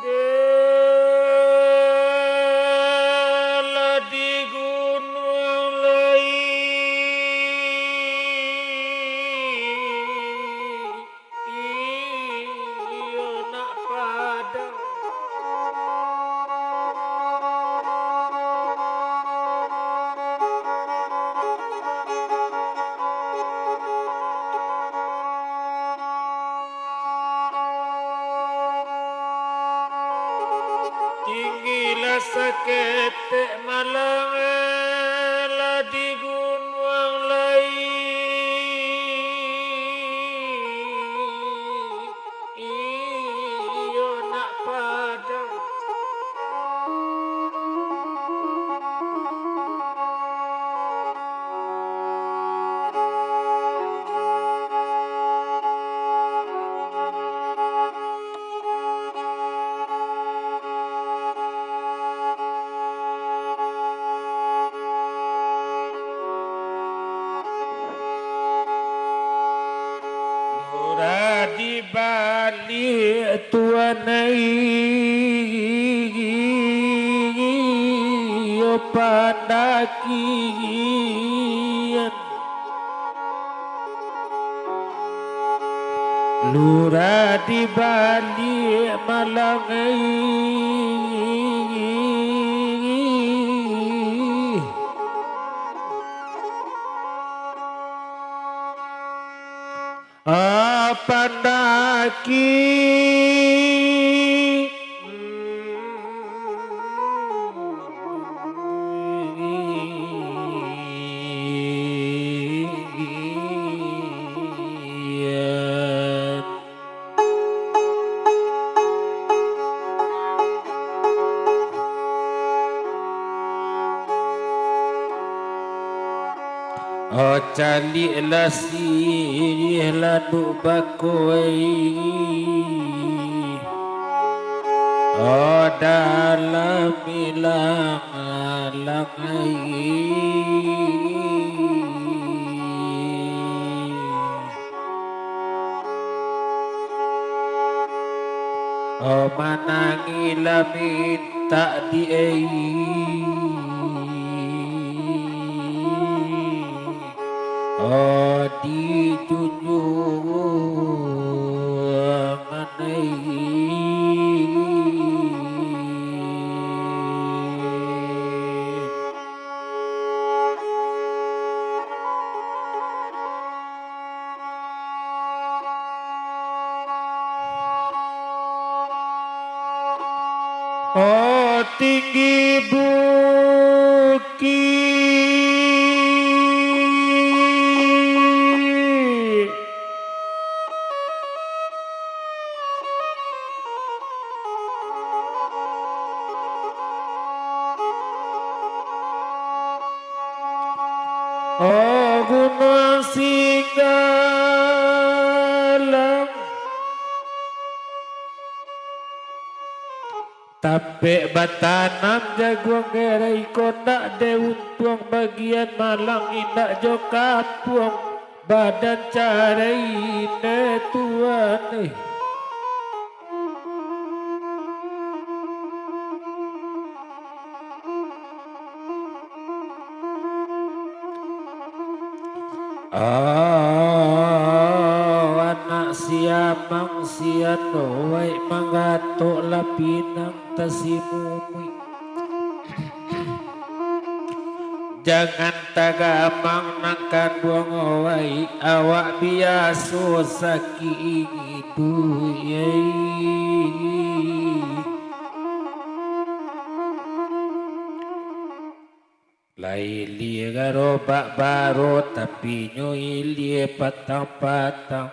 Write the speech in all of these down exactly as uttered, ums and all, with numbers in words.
Dek lah di gunuang lai, iyo nak padang. Tinggilah saketek malang, lah di gunuang lai, iyo nak padang. Lurah di baliak tuan ai, yo pandakian. Lurah di baliak malang ai. Pandaki. Oh, caliak lah siriah laduk bakoi. Oh, dalam ilang-alang ai. Oh, manangilah mintak di ai. Oh, dijunjuangan ai. Oh, tinggi bukik. Oh, Gunuang Singgalang. Tapek batanam jaguang gerai kondak dek untuang bagian malang indak jo kapuang badan carai ne tuan, eh. Oh, anak siamang sian, waik manggatok lah pinang tasimumuik. Jangan tagamang nan kanduang waik, awak biaso sakik iduik. Lah ilia garobak baro, tapi nyo ilia patang-patang.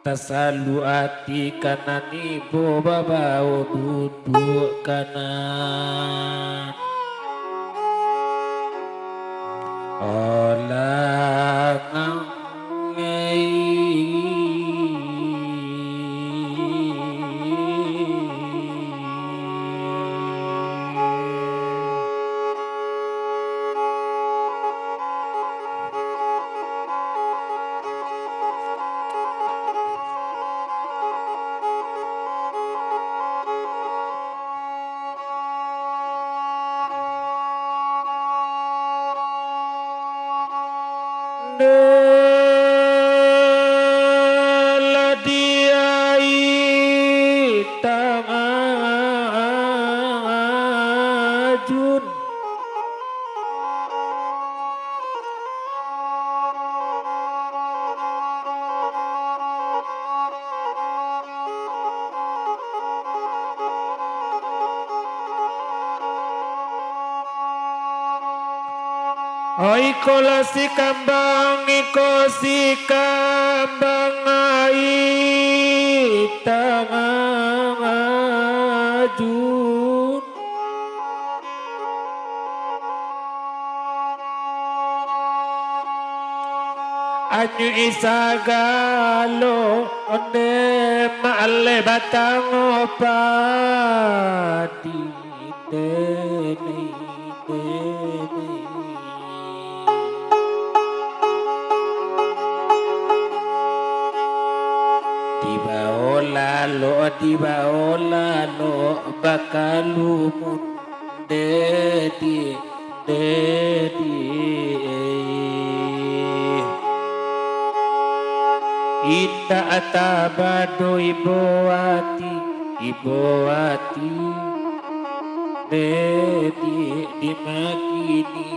Tasalu ati ka nan ibo babao duduak ka nan. Olangang ei. Iko lah si kambang, iko si kambang ai tangajun. Anyuik sagalo onde maaleh batang padi. Dibao lalok, dibao lalok bakalumun, dedi, dedi. Indak tabado ibo ati, ibo ati, dedi dimakini.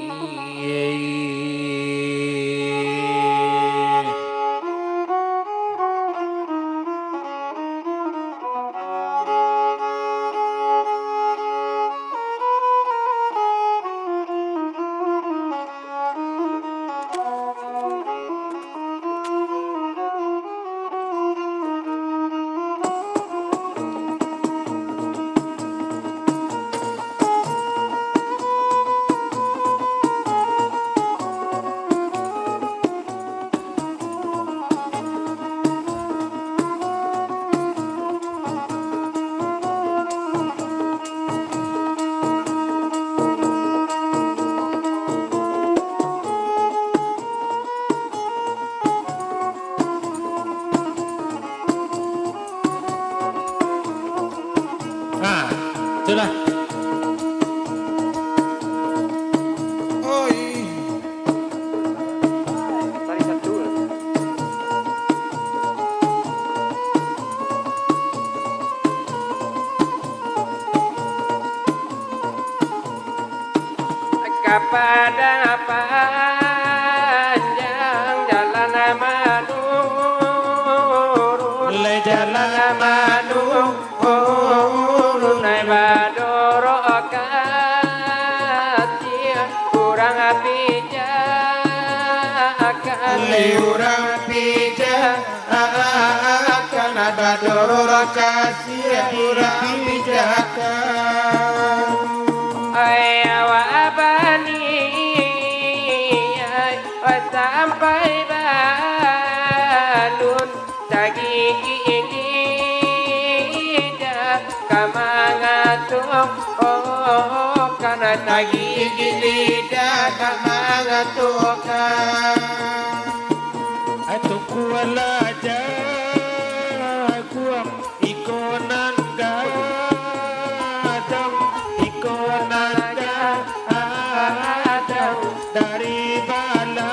Ah, sudah. Oi. Ka padang panjang jalan manurun, lai jalan manurun, lai badorok kasiah urang pijakan, lai urang pijakan. Akan badorok kasiah urang pijakan. Ai awak bani, ai, ai sampai balun tagigik lidah ka mangatokan, tagigik lidah ka mangatokan. Atukualah jaguang, iko nan gadang, iko nan gadang, dari balakang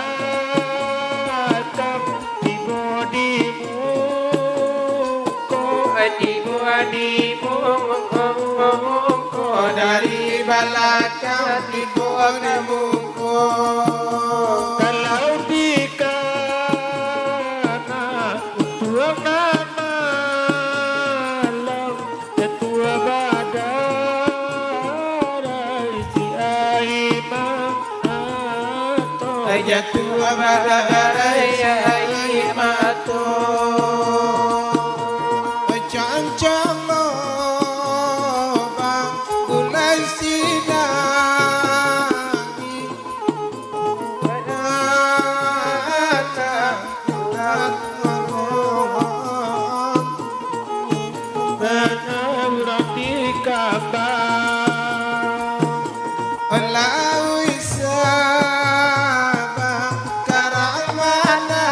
tibo di muko, tibo di muko, dari balakang tibo di muko. Kalau di kana untuang nan malang, ketua badarai si ai mato. Ketua badarai si ai mato. Cancang lobang gulai sinangi. Bana urang di kambang. Lauih Sabang karang manangih,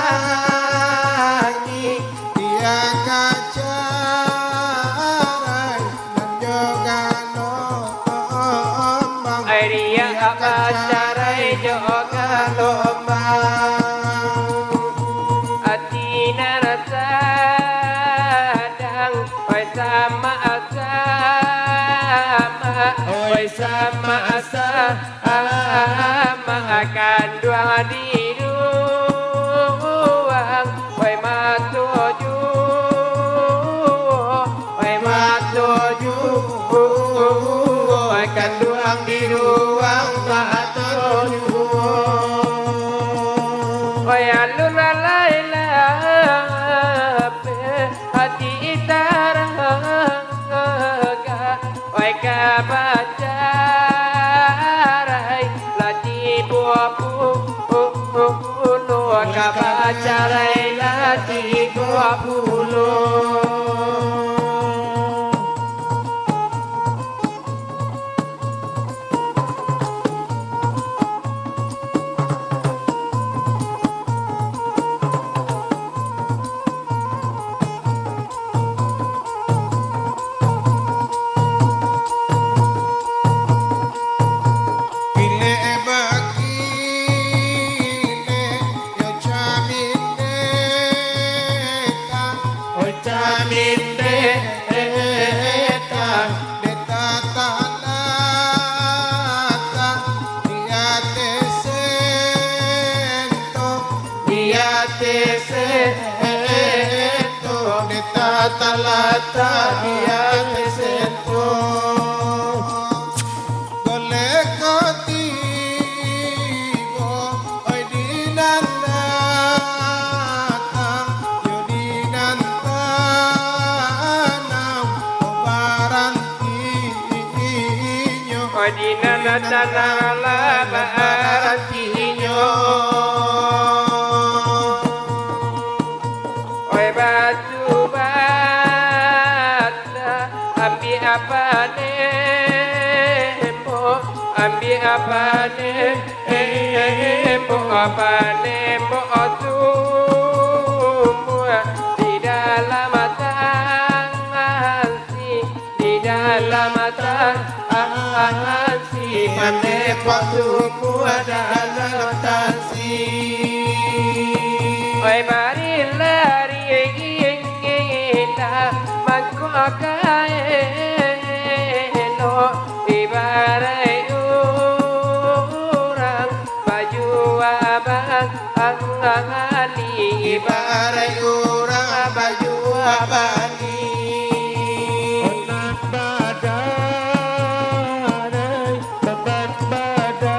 dia ka carai nan jo galombang. Ai dia ka carai jo galombang. Ati nan sadang, oi sama-sama, oi sama-sama, kanduang di luang, oi matoju, oi matoju, oi kanduang di luang, matoju. Carailah tigo puluah. Kilek bakilek, yo camin detang, oi camin detang, detang talatak di ateh sentong, di ateh sentong, detang talatak di ateh sentong. Golek ka tibo, oi di nan datang, yo di nan tanang, o barantinyo. Oi di nan tanang lah barantinyo. Oi batu bata, ambiak panembok, ambiak panembok, panembok sumua di dalam tansi, di dalam tansi, panembok sumua dalam tansi. Oi bari lari inginlah mangko ka elok, ibaraik urang bajua bali, ibaraik urang bajua bali. Nan badarai, nan badarai,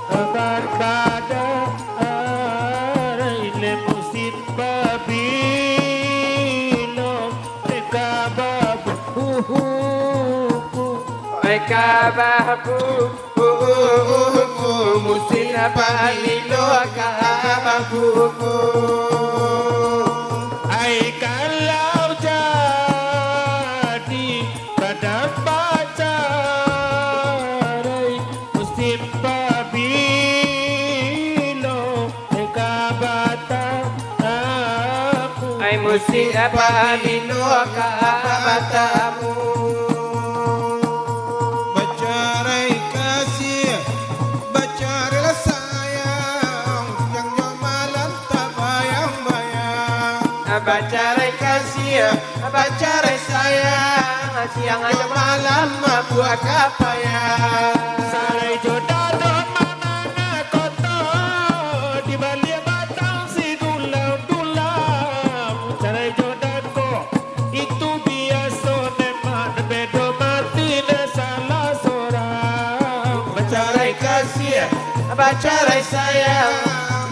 nan badarai, le musim pabilo, eka babuhu, eka babuhu, musim pabilo ka babuhu. Ai kalau jadi badan bacarai, musim pabilo ka batamu. Ai musim pabilo ka batamu. Bacarai kasiah, bacarailah sayang, siang jo malam tabayang-bayang. Bacarai kasiah, bacarai sayang, siang jo malam mabuak kapayang. Sarai jo dado manangah koto, di baliak batang sidulau-dulau. Sarai jo dako, itu biaso, nan bedo mati nan salah sorang. Bacarai kasiah, bacarai sayang,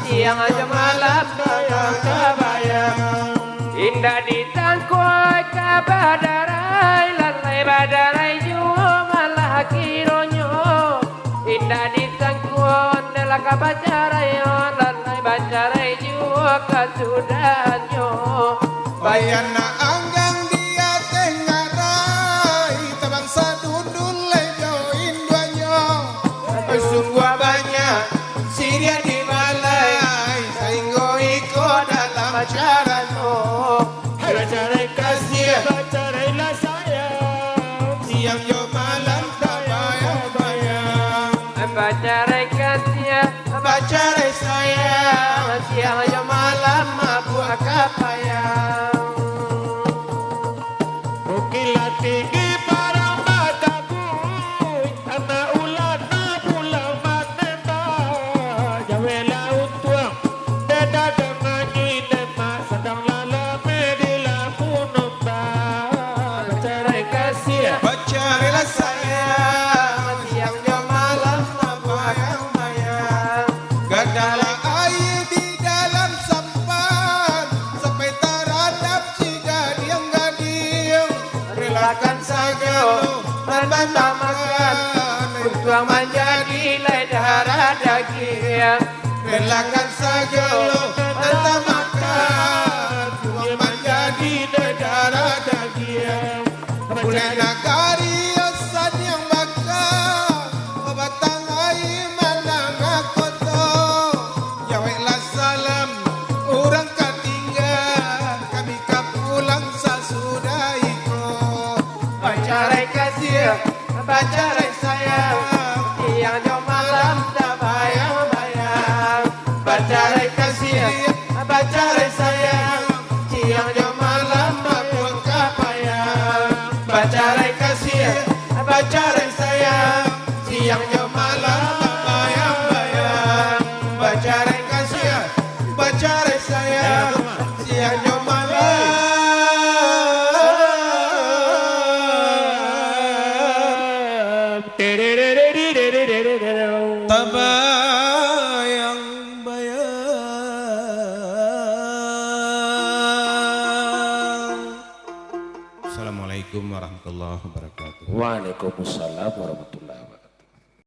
siang jo malam tabayang-bayang. Indak disangko ka badarai, lah lai badarai juo malah kironyo. Indak disangko ndak lah ka bacarai, lah lai bacarai juo kasudahannyo. Oi anak anggang di ateh ngarai, tabang sadudulai jo induaknyo. Oi sungguah banyak siriah di balai, sainggo iko dalam carano. Bacarai kasiah, bacarailah sayang, siang jo malam tabayang-bayang. Bacarai kasiah, bacarai sayang, siang jo malam mabuak kapayang. Bukik lah tinggi parang batabuik, anak ulah nan pulang manembak. Jaweklah untuang, beda dengan nyuik demak, sadang lah lame di lamun ombak. Bacarai kasiah, bacarailah sayang, siang jo malam tabayang-bayang. Gadanglah aia di dalam sampan, sampai taradap sigadiang-gadiang. Relakan sagalo nan batamakan, untuang manjadi lai darah dagiang. Relakan sagalo nan tamakan, juo manjadi darah dagiang. Bulan nagari asan yang baka, batang aia manangah koto. Jaweklah salam urang ka tingga, kami ka pulang sasudah iko. Bacarai kasiah, bacarai sayang, siang jo malam tabayang-bayang. Bacarai kasiah, bacarai sayang, siang jo malam babuah kapayang. Bacarai kasiah, bacarai sayang, siang jo malam babayang-bayang. Bacarai kasiah, bacarai sayang, siang jo malam. Tabayang-bayang. Assalamualaikum warahmatullahi wabarakatuh. Waalaikumsalam warahmatullahi wabarakatuh.